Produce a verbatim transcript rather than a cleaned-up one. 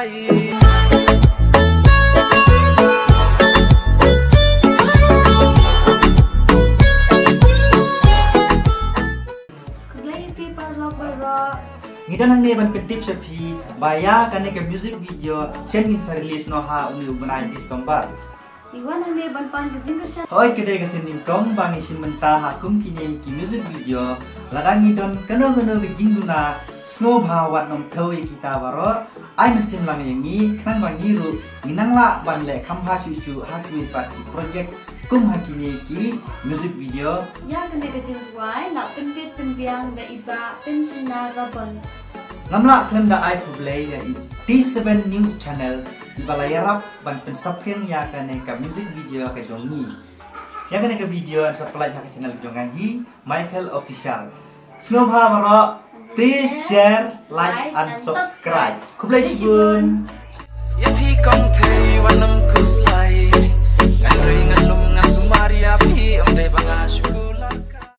Khublei ïa phi paralok baroh. Ngi don hangne ban pyntip sha phi ba ïa kane ka music video shen ngin sa release noh ha une u bnai December. Ngi wan hangne ban pan ka jingkyrshan. Hooid, ka dei ka sien nyngkong ba ngi shim bynta ha kum kine ki music video. Lada ngi don kano kano ka jingduna, sngewbha wat nym thew ïa kita baroh. Ai mynsiem lang ïa ngi, khnang ba ngi ruh ngin nang lah ban leh kham bha shuh shuh ha kiwei pat ki project kum ha kine ki music video. Ïa kane ka jingduwai, lah pynbit pynbiang da i Bah Penshina Rabon. Ngam lah khlem da ai khublei ïa i T seven News Channel iba la ïarap ban pynsaphriang ïa kane ka music video ka jong ngi. Ïa kane ka video yn sa pynlait ha ka channel jong ngi, Michael Official. Sngewbha baroh, please share, like and subscribe. Khublei shibun. Ïa phi kong